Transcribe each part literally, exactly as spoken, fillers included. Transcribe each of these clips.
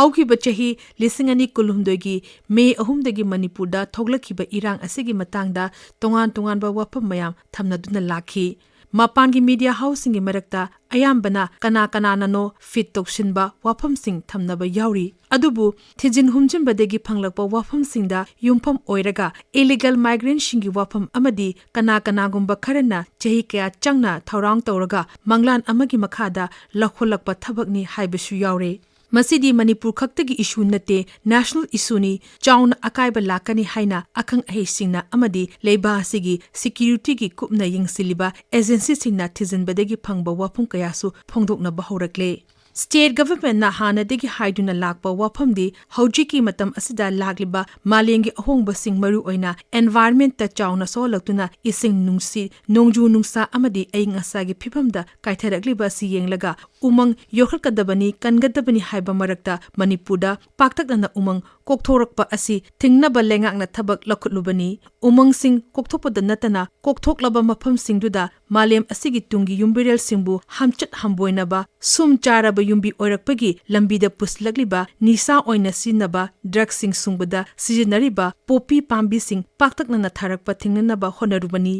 ꯍꯧꯈꯤꯕ ꯆꯍꯤ ꯂꯤꯁꯤꯡ ꯑꯅꯤ ꯀꯨꯟꯍꯨꯝꯗꯣꯏꯒꯤ ꯃꯦ ꯑꯍꯨꯝꯗꯒꯤ ꯃꯅꯤꯄꯨꯔꯗ ꯊꯣꯛꯂꯛꯈꯤꯕ ꯏꯔꯥꯡ ꯑꯁꯤꯒꯤ ꯃꯇꯥꯡꯗ ꯇꯣꯉꯥꯟ ꯇꯣꯉꯥꯟꯕ ꯋꯥꯐꯝ ꯃꯌꯥꯝ ꯊꯝꯅꯗꯨꯅ ꯂꯥꯛꯈꯤ꯫ ꯃꯄꯥꯟꯒꯤ ꯃꯤꯗꯤꯌꯥ ꯍꯥꯎꯁꯁꯤꯡꯒꯤ ꯃꯔꯛꯇ ꯑꯌꯥꯝꯕꯅ ꯀꯅꯥ ꯀꯅꯥꯅꯅꯣ ꯐꯤꯠ ꯇꯧꯁꯤꯟꯕ ꯋꯥꯐꯝꯁꯤꯡ ꯊꯝꯅꯕ ꯌꯥꯎꯔꯤ꯫ ꯑꯗꯨꯕꯨ ꯊꯤꯖꯤꯟ ꯍꯨꯝꯖꯤꯟꯕꯗꯒꯤ ꯐꯪꯂꯛꯄ ꯋꯥꯐꯝꯁꯤꯡꯗ ꯌꯨꯝꯐꯝ ꯑꯣꯏꯔꯒ ꯏꯂꯤꯒꯦꯜ ꯃꯥꯏꯒ꯭ꯔꯦꯟꯠꯁꯤꯡꯒꯤ ꯋꯥꯐꯝ ꯑꯃꯗꯤ ꯀꯅꯥ ꯀꯅꯥꯒꯨꯝꯕ ꯈꯔꯅ ꯆꯍꯤ ꯀꯌꯥ ꯆꯪꯅ ꯊꯧꯔꯥꯡ ꯇꯧꯔꯒ ꯃꯪꯂꯥꯟ ꯑꯃꯒꯤ ꯃꯈꯥꯗ ꯂꯧꯈꯠꯂꯛꯄ ꯊꯕꯛꯅꯤ ꯍꯥꯏꯕꯁꯨ ꯌꯥꯎꯔꯦ꯫ ꯃꯁꯤꯗꯤ ꯃꯅꯤꯄꯨꯔ ꯈꯛꯇꯒꯤ ꯏꯁꯨ ꯅꯠꯇꯦ, ꯅꯦꯁꯅꯦꯜ ꯏꯁꯨꯅꯤ, ꯆꯥꯎꯅ ꯑꯀꯥꯏꯕ ꯂꯥꯛꯀꯅꯤ ꯍꯥꯏꯅ ꯑꯈꯪ ꯑꯍꯩꯁꯤꯡꯅ ꯑꯃꯗꯤ ꯂꯩꯕꯥꯛ ꯑꯁꯤꯒꯤ ꯁꯦꯀ꯭ꯌꯨꯔꯤꯇꯤꯒꯤ ꯀꯨꯞꯅ ꯌꯦꯡꯁꯤꯜꯂꯤꯕ ꯑꯦꯖꯦꯟꯁꯤꯁꯤꯡꯅ ꯊꯤꯖꯤꯟꯕꯗꯒꯤ ꯐꯪꯕ ꯋꯥꯐꯝ ꯀꯌꯥꯁꯨ ꯐꯣꯡꯗꯣꯛꯅꯕ ꯍꯧꯔꯛꯂꯦ꯫ ꯁ꯭ꯇꯦꯠ ꯒꯚꯔꯟꯃꯦꯟꯠꯅ ꯍꯥꯟꯅꯗꯒꯤ ꯍꯥꯏꯗꯨꯅ ꯂꯥꯛꯄ ꯋꯥꯐꯝꯗꯤ ꯍꯧꯖꯤꯛꯀꯤ ꯃꯇꯝ ꯑꯁꯤꯗ ꯂꯥꯛꯂꯤꯕ ꯃꯥꯂꯦꯝꯒꯤ ꯑꯍꯣꯡꯕꯁꯤꯡ, ꯃꯔꯨꯑꯣꯏꯅ ꯑꯦꯟꯚꯥꯏꯔꯟꯃꯦꯟꯠꯇ ꯆꯥꯎꯅ ꯁꯣꯛꯍꯜꯂꯛꯇꯨꯅ ꯏꯁꯤꯡ ꯅꯨꯡꯁꯤꯠ, ꯅꯣꯡꯖꯨ ꯅꯨꯡꯁꯥ ꯑꯃꯗꯤ ꯑꯏꯪ ꯑꯁꯥꯒꯤ ꯐꯤꯕꯝꯗ ꯀꯥꯏꯊꯔꯛꯂꯤꯕ ꯑꯁꯤ ꯌꯦꯡꯂꯒ ꯎꯃꯪ ꯌꯣꯛꯈꯠꯀꯗꯕꯅꯤ, ꯀꯟꯒꯗꯕꯅꯤ ꯍꯥꯏꯕ ꯃꯔꯛꯇ ꯃꯅꯤꯄꯨꯔꯗ ꯄꯥꯛꯇꯛꯅꯅ ꯎꯃꯪ ꯀꯣꯛꯊꯣꯔꯛꯄ ꯑꯁꯤ ꯊꯤꯡꯅꯕ ꯂꯩꯉꯥꯛꯅ ꯊꯕꯛ ꯂꯧꯈꯠꯂꯨꯕꯅꯤ꯫ ꯎꯃꯪꯁꯤꯡ ꯀꯣꯛꯊꯣꯛꯄꯗ ꯅꯠꯇꯅ ꯀꯣꯛꯊꯣꯛꯂꯕ ꯃꯐꯝꯁꯤꯡꯗꯨꯗ ꯃꯥꯂꯦꯝ ꯑꯁꯤꯒꯤ ꯇꯨꯡꯒꯤ ꯌꯨꯝꯕꯤꯔꯦꯜꯁꯤꯡꯕꯨ ꯍꯥꯝꯆꯠ ꯍꯥꯝꯕꯣꯏꯅꯕ, ꯁꯨꯝ ꯆꯥꯔꯕ ꯌꯨꯝꯕꯤ ꯑꯣꯏꯔꯛꯄꯒꯤ ꯂꯝꯕꯤꯗ ꯄꯨꯁꯤꯜꯂꯛꯂꯤꯕ ꯅꯤꯁꯥ ꯑꯣꯏꯅ ꯁꯤꯖꯤꯟꯅꯕ ꯗ꯭ꯔꯒꯁꯤꯡ ꯁꯨꯡꯕꯗ ꯁꯤꯖꯤꯟꯅꯔꯤꯕ ꯄꯣꯄꯤ ꯄꯥꯝꯕꯤꯁꯤꯡ ꯄꯥꯛꯇꯛꯅꯅ ꯊꯥꯔꯛꯄ ꯊꯤꯡꯅꯅꯕ ꯍꯣꯠꯅꯔꯨꯕꯅꯤ꯫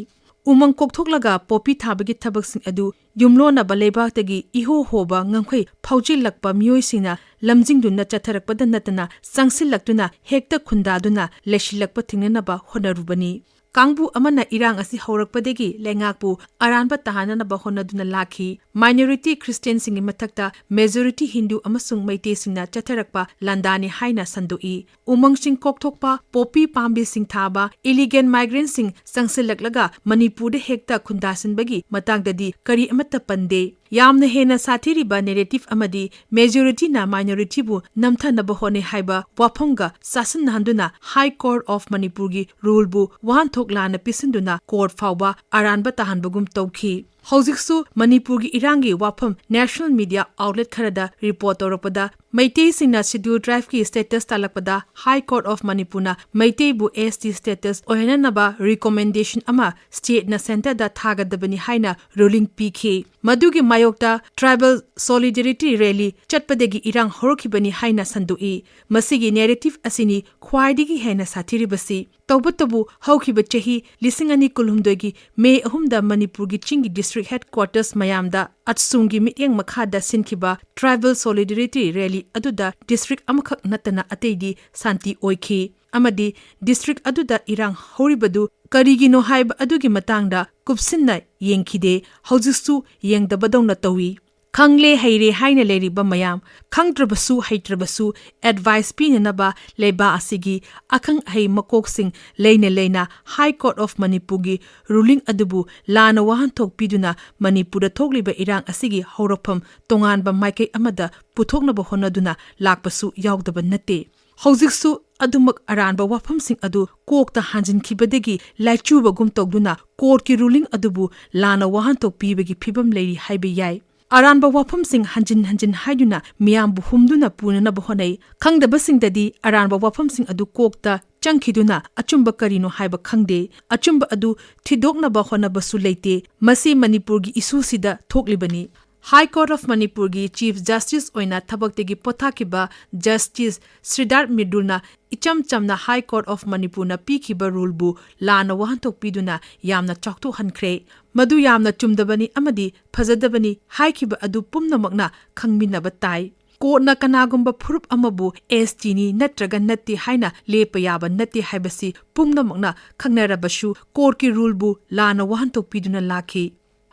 ꯎꯃꯪ ꯀꯣꯛꯊꯣꯛꯂꯒ ꯄꯣꯄꯤ ꯊꯥꯕꯒꯤ ꯊꯕꯛꯁꯤꯡ ꯑꯗꯨ ꯌꯨꯝꯂꯣꯟꯅꯕ ꯂꯩꯕꯥꯛꯇꯒꯤ ꯏꯍꯣ ꯍꯣꯕ ꯉꯝꯈꯩ ꯐꯥꯎꯖꯤꯜꯂꯛꯄ ꯃꯤꯑꯣꯏꯁꯤꯡꯅ ꯂꯝꯖꯤꯡꯗꯨꯅ ꯆꯠꯊꯔꯛꯄꯗ ꯅꯠꯇꯅ ꯆꯪꯁꯤꯜꯂꯛꯇꯨꯅ ꯍꯦꯛꯇ ꯈꯨꯟꯗꯥꯗꯨꯅ ꯂꯩꯁꯤꯜꯂꯛꯄ ꯊꯤꯡꯅꯅꯕ ꯍꯣꯠꯅꯔꯨꯕꯅꯤ꯫ ꯀꯥꯡꯕꯨ ꯑꯃꯅ ꯏꯔꯥꯡ ꯑꯁꯤ ꯍꯧꯔꯛꯄꯗꯒꯤ ꯂꯩꯉꯥꯛꯄꯨ ꯑꯔꯥꯟꯕ ꯇꯥꯍꯟꯅꯅꯕ ꯍꯣꯠꯅꯗꯨꯅ ꯂꯥꯛꯈꯤ꯫ ꯃꯥꯏꯅꯣꯔꯤꯇꯤ ꯈ꯭ꯔꯤꯁꯇꯤꯌꯟꯁꯤꯡꯒꯤ ꯃꯊꯛꯇ ꯃꯦꯖꯣꯔꯤꯇꯤ ꯍꯤꯟꯗꯨ ꯑꯃꯁꯨꯡ ꯃꯩꯇꯩꯁꯤꯡꯅ ꯆꯠꯊꯔꯛꯄ ꯂꯥꯟꯗꯥꯅꯤ ꯍꯥꯏꯅ ꯁꯟꯗꯣꯛꯏ꯫ ꯎꯃꯪꯁꯤꯡ ꯀꯣꯛꯊꯣꯛꯄ, ꯄꯣꯄꯤ ꯄꯥꯝꯕꯤꯁꯤꯡ ꯊꯥꯕ, ꯏꯂꯤꯒꯦꯜ ꯃꯥꯏꯒ꯭ꯔꯦꯟꯠꯁꯤꯡ ꯆꯪꯁꯤꯜꯂꯛꯂꯒ ꯃꯅꯤꯄꯨꯔꯗ ꯍꯦꯛꯇ ꯈꯨꯟꯗꯥꯁꯤꯟꯕꯒꯤ ꯃꯇꯥꯡꯗꯗꯤ ꯀꯔꯤ ꯑꯃꯠꯇ ꯄꯟꯗꯦ꯫ ꯌꯥꯝꯅ ꯍꯦꯟꯅ ꯁꯥꯊꯤꯔꯤꯕ ꯅꯦꯔꯦꯇꯤꯚ ꯑꯃꯗꯤ ꯃꯦꯖꯣꯔꯤꯇꯤꯅ ꯃꯥꯏꯅꯣꯔꯤꯇꯤꯕꯨ ꯅꯝꯊꯅꯕ ꯍꯣꯠꯅꯩ ꯍꯥꯏꯕ ꯋꯥꯐꯝꯒ ꯆꯥꯁꯤꯟꯅꯍꯟꯗꯨꯅ ꯍꯥꯏ ꯀꯣꯔꯠ ꯑꯣꯐ ꯃꯅꯤꯄꯨꯔꯒꯤ ꯔꯨꯜꯕꯨ ꯋꯥꯍꯟꯊꯣꯛ ꯂꯥꯟꯅ ꯄꯤꯁꯤꯟꯗꯨꯅ ꯀꯣꯔꯠ ꯐꯥꯎꯕ ꯑꯔꯥꯟꯕ ꯇꯥꯍꯟꯕꯒꯨꯝ ꯇꯧꯈꯤ꯫ ꯍꯧꯖꯤꯛꯁꯨ ꯃꯅꯤꯄꯨꯔꯒꯤ ꯏꯔꯥꯡꯒꯤ ꯋꯥꯐꯝ national media outlet ꯈꯔꯗ report ꯇꯧꯔꯛꯄꯗ, ꯃꯩꯇꯩꯁꯤꯡꯅ Scheduled Tribeꯀꯤ status ꯇꯥꯜꯂꯛꯄꯗ High Court of Manipurꯅ ꯃꯩꯇꯩꯕꯨ S T status ꯑꯣꯏꯍꯟꯅꯅꯕ recommendation ꯑꯃ stateꯅ centreꯗ ꯊꯥꯒꯗꯕꯅꯤ ꯍꯥꯏꯅ ruling ꯄꯤꯈꯤ꯫ ꯃꯗꯨꯒꯤ ꯃꯥꯌꯣꯛꯇ tribal solidarity rally ꯆꯠꯄꯗꯒꯤ ꯏꯔꯥꯡ ꯍꯧꯔꯛꯈꯤꯕꯅꯤ ꯍꯥꯏꯅ ꯁꯟꯗꯣꯛꯏ꯫ ꯃꯁꯤꯒꯤ narrative ꯑꯁꯤꯅꯤ ꯈ꯭ꯋꯥꯏꯗꯒꯤ ꯍꯦꯟꯅ ꯁꯥꯊꯤꯔꯤꯕꯁꯤ꯫ ꯇꯧꯕꯇꯕꯨ, ꯍꯧꯈꯤꯕ ꯆꯍꯤ ꯂꯤꯁꯤꯡ ꯑꯅꯤ ꯀꯨꯟꯍꯨꯝꯗꯣꯏꯒꯤ May ꯑꯍꯨꯝꯗ ꯃꯅꯤꯄꯨꯔꯒꯤ ꯆꯤꯡꯒꯤ district headquarters ꯃꯌꯥꯝꯗ ꯑꯠꯁꯨꯝꯒꯤ ꯃꯤꯠꯌꯦꯡ ꯃꯈꯥꯗ ꯁꯤꯟꯈꯤꯕ tribal solidarity rally ꯑꯗꯨꯗ district ꯑꯃꯈꯛ ꯅꯠꯇꯅ ꯑꯇꯩꯗꯤ ꯁꯥꯟꯇꯤ ꯑꯣꯏꯈꯤ, ꯑꯃꯗꯤ district ꯑꯗꯨꯗ ꯏꯔꯥꯡ ꯍꯧꯔꯤꯕꯗꯨ ꯀꯔꯤꯒꯤꯅꯣ ꯍꯥꯏꯕ ꯑꯗꯨꯒꯤ ꯃꯇꯥꯡꯗ ꯀꯨꯞꯁꯤꯟꯅ ꯌꯦꯡꯈꯤꯗꯦ, ꯍꯧꯖꯤꯛꯁꯨ ꯌꯦꯡꯗꯕꯗꯧꯅ ꯇꯧꯏ꯫ ꯈꯪꯂꯦ ꯍꯩꯔꯦ ꯍꯥꯏꯅ ꯂꯩꯔꯤꯕ ꯃꯌꯥꯝ, ꯈꯪꯗ꯭ꯔꯕꯁꯨ ꯍꯩꯇ꯭ꯔꯕꯁꯨ advice ꯄꯤꯅꯅꯕ ꯂꯩꯕꯥꯛ ꯑꯁꯤꯒꯤ ꯑꯈꯪ ꯑꯍꯩ ꯃꯀꯣꯛꯁꯤꯡ ꯂꯩꯅ ꯂꯩꯅ High Court of Manipurꯒꯤ ruling ꯑꯗꯨꯕꯨ ꯂꯥꯟꯅ ꯋꯥꯍꯟꯊꯣꯛ ꯄꯤꯗꯨꯅ ꯃꯅꯤꯄꯨꯔꯗ ꯊꯣꯛꯂꯤꯕ ꯏꯔꯥꯡ ꯑꯁꯤꯒꯤ ꯍꯧꯔꯛꯐꯝ ꯇꯣꯉꯥꯟꯕ ꯃꯥꯏꯀꯩ ꯑꯃꯗ ꯄꯨꯊꯣꯛꯅꯕ ꯍꯣꯠꯅꯗꯨꯅ ꯂꯥꯛꯄꯁꯨ ꯌꯥꯎꯗꯕ ꯅꯠꯇꯦ꯫ ꯍꯧꯖꯤꯛꯁꯨ ꯑꯗꯨꯃꯛ ꯑꯔꯥꯟꯕ ꯋꯥꯐꯝꯁꯤꯡ ꯑꯗꯨ ꯀꯣꯛꯇ ꯍꯥꯟꯖꯤꯟꯈꯤꯕꯗꯒꯤ ꯂꯥꯏꯆꯨꯕꯒꯨꯝ ꯇꯧꯗꯨꯅ courtꯀꯤ ruling ꯑꯗꯨꯕꯨ ꯂꯥꯟꯅ ꯋꯥꯍꯟꯊꯣꯛ ꯄꯤꯕꯒꯤ ꯐꯤꯕꯝ ꯂꯩꯔꯤ ꯍꯥꯏꯕ ꯌꯥꯏ꯫ ꯑꯔꯥꯟꯕ ꯋꯥꯐꯝꯁꯤꯡ ꯍꯟꯖꯤꯟ ꯍꯟꯖꯤꯟ ꯍꯥꯏꯗꯨꯅ ꯃꯤꯌꯥꯝꯕꯨ ꯍꯨꯝꯗꯨꯅ ꯄꯨꯅꯅꯕ ꯍꯣꯠꯅꯩ꯫ ꯈꯪꯗꯕꯁꯤꯡꯗꯗꯤ ꯑꯔꯥꯟꯕ ꯋꯥꯐꯝꯁꯤꯡ ꯑꯗꯨ ꯀꯣꯛꯇ ꯆꯪꯈꯤꯗꯨꯅ ꯑꯆꯨꯝꯕ ꯀꯔꯤꯅꯣ ꯍꯥꯏꯕ ꯈꯪꯗꯦ꯫ ꯑꯆꯨꯝꯕ ꯑꯗꯨ ꯊꯤꯗꯣꯛꯅꯕ ꯍꯣꯠꯅꯕꯁꯨ ꯂꯩꯇꯦ꯫ ꯃꯁꯤ ꯃꯅꯤꯄꯨꯔꯒꯤ issueꯁꯤꯗ ꯊꯣꯛꯂꯤꯕꯅꯤ꯫ High Court of Manipurꯒꯤ Chief Justice ꯑꯣꯏꯅ ꯊꯕꯛꯇꯒꯤ ꯄꯣꯊꯥꯈꯤꯕ Justice ꯁ꯭ꯔꯤꯗꯥꯔ ꯃꯤꯗꯨꯜꯅ ꯏꯆꯝ ꯆꯝꯅ High Court of Manipurꯅ ꯄꯤꯈꯤꯕ ruleꯕꯨ ꯂꯥꯟꯅ ꯋꯥꯍꯟꯊꯣꯛ ꯄꯤꯗꯨꯅ ꯌꯥꯝꯅ ꯆꯥꯎꯊꯣꯛꯍꯟꯈ꯭ꯔꯦ꯫ ꯃꯗꯨ ꯌꯥꯝꯅ ꯆꯨꯝꯗꯕꯅꯤ ꯑꯃꯗꯤ ꯐꯖꯗꯕꯅꯤ ꯍꯥꯏꯈꯤꯕ ꯑꯗꯨ ꯄꯨꯝꯅꯃꯛꯅ ꯈꯪꯃꯤꯟꯅꯕ ꯇꯥꯏ꯫ Courtꯅ ꯀꯅꯥꯒꯨꯝꯕ ꯐꯨꯔꯨꯞ ꯑꯃꯕꯨ S Tꯅꯤ ꯅꯠꯇ꯭ꯔꯒ ꯅꯠꯇꯦ ꯍꯥꯏꯅ ꯂꯦꯞꯄ ꯌꯥꯕ ꯅꯠꯇꯦ ꯍꯥꯏꯕꯁꯤ ꯄꯨꯝꯅꯃꯛꯅ ꯈꯪꯅꯔꯕꯁꯨ courtꯀꯤ ruleꯕꯨ ꯂꯥꯟꯅ ꯋꯥꯍꯟꯊꯣꯛ ꯄꯤꯗꯨꯅ ꯂꯥꯛꯈꯤ꯫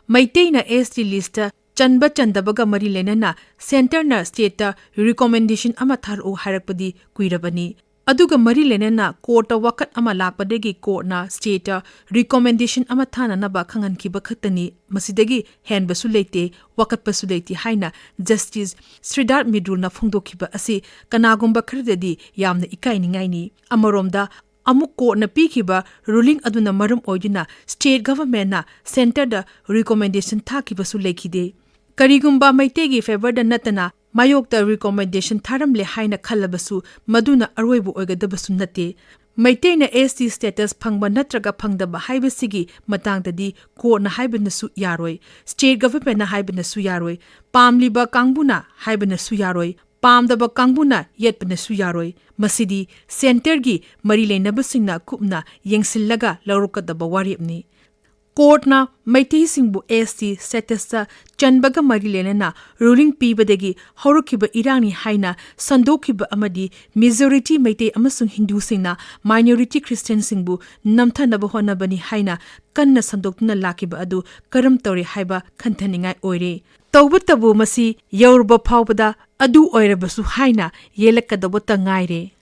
ꯃꯩꯇꯩꯅ S T listꯇ ꯆꯟꯕ ꯆꯟꯗꯕꯒ ꯃꯔꯤ ꯂꯩꯅꯅ centreꯅ stateꯇ recommendation ꯑꯃ ꯊꯥꯔꯛꯎ ꯍꯥꯏꯔꯛꯄꯗꯤ ꯀꯨꯏꯔꯕꯅꯤ꯫ ꯑꯗꯨꯒ ꯃꯔꯤ ꯂꯩꯅꯅ courtꯇ ꯋꯥꯀꯠ ꯑꯃ ꯂꯥꯛꯄꯗꯒꯤ courtꯅ stateꯇ recommendation ꯑꯃ ꯊꯥꯅꯅꯕ ꯈꯪꯍꯟꯈꯤꯕ ꯈꯛꯇꯅꯤ꯫ ꯃꯁꯤꯗꯒꯤ ꯍꯦꯟꯕꯁꯨ ꯂꯩꯇꯦ, ꯋꯥꯀꯠꯄꯁꯨ ꯂꯩꯇꯦ ꯍꯥꯏꯅ Justice ꯁ꯭ꯔꯤꯗꯥꯔ ꯃꯤꯗꯨꯜꯅ ꯐꯣꯡꯗꯣꯛꯈꯤꯕ ꯑꯁꯤ ꯀꯅꯥꯒꯨꯝꯕ ꯈꯔꯗꯗꯤ ꯌꯥꯝꯅ ꯏꯀꯥꯏꯅꯤꯡꯉꯥꯏꯅꯤ꯫ ꯑꯃꯔꯣꯝꯗ ꯑꯃꯨꯛ courtꯅ ꯄꯤꯈꯤꯕ ruling ꯑꯗꯨꯅ ꯃꯔꯝ ꯑꯣꯏꯗꯨꯅ state governmentꯅ centreꯗ recommendation ꯊꯥꯈꯤꯕꯁꯨ ꯂꯩꯈꯤꯗꯦ꯫ ꯀꯔꯤꯒꯨꯝꯕ ꯃꯩꯇꯩꯒꯤ favourꯗ ꯅꯠꯇꯅ ꯃꯥꯌꯣꯛꯇ recommendation ꯊꯥꯔꯝꯂꯦ ꯍꯥꯏꯅ ꯈꯜꯂꯕꯁꯨ, ꯃꯗꯨꯅ ꯑꯔꯣꯏꯕ ꯑꯣꯏꯒꯗꯕꯁꯨ ꯅꯠꯇꯦ꯫ ꯃꯩꯇꯩꯅ S T status ꯐꯪꯕ ꯅꯠꯇ꯭ꯔꯒ ꯐꯪꯗꯕ ꯍꯥꯏꯕꯁꯤꯒꯤ ꯃꯇꯥꯡꯗꯗꯤ courtꯅ ꯍꯥꯏꯕꯅꯁꯨ ꯌꯥꯔꯣꯏ, state governmentꯅ ꯍꯥꯏꯕꯅꯁꯨ ꯌꯥꯔꯣꯏ, ꯄꯥꯝꯂꯤꯕ ꯀꯥꯡꯕꯨꯅ ꯍꯥꯏꯕꯅꯁꯨ ꯌꯥꯔꯣꯏ, ꯄꯥꯝꯗꯕ ꯀꯥꯡꯕꯨꯅ ꯌꯦꯠꯄꯅꯁꯨ ꯌꯥꯔꯣꯏ꯫ ꯃꯁꯤꯗꯤ centreꯒꯤ ꯃꯔꯤ ꯂꯩꯅꯕꯁꯤꯡꯅ ꯀꯨꯞꯅ ꯌꯦꯡꯁꯤꯜꯂꯒ ꯂꯧꯔꯛꯀꯗꯕ ꯋꯥꯔꯦꯞꯅꯤ꯫ Courtꯅ ꯃꯩꯇꯩꯁꯤꯡꯕꯨ S T statusꯇ ꯆꯟꯕꯒ ꯃꯔꯤ ꯂꯩꯅꯅ ruling ꯄꯤꯕꯗꯒꯤ ꯍꯧꯔꯛꯈꯤꯕ ꯏꯔꯥꯡꯅꯤ ꯍꯥꯏꯅ ꯁꯟꯗꯣꯛꯈꯤꯕ ꯑꯃꯗꯤ majority ꯃꯩꯇꯩ ꯑꯃꯁꯨꯡ ꯍꯤꯟꯗꯨꯁꯤꯡꯅ minority Christianꯁꯤꯡꯕꯨ ꯅꯝꯊꯅꯕ ꯍꯣꯠꯅꯕꯅꯤ ꯍꯥꯏꯅ ꯀꯟꯅ ꯁꯟꯗꯣꯛꯇꯨꯅ ꯂꯥꯛꯈꯤꯕ ꯑꯗꯨ ꯀꯔꯝ ꯇꯧꯔꯦ ꯍꯥꯏꯕ ꯈꯟꯊꯅꯤꯡꯉꯥꯏ ꯑꯣꯏꯔꯦ꯫ ꯇꯧꯕꯇꯕꯨ ꯃꯁꯤ ꯌꯧꯔꯕ ꯐꯥꯎꯕꯗ ꯑꯗꯨ ꯑꯣꯏꯔꯕꯁꯨ ꯍꯥꯏꯅ ꯌꯦꯜꯂꯛꯀꯗꯧꯕꯇ ꯉꯥꯏꯔꯦ꯫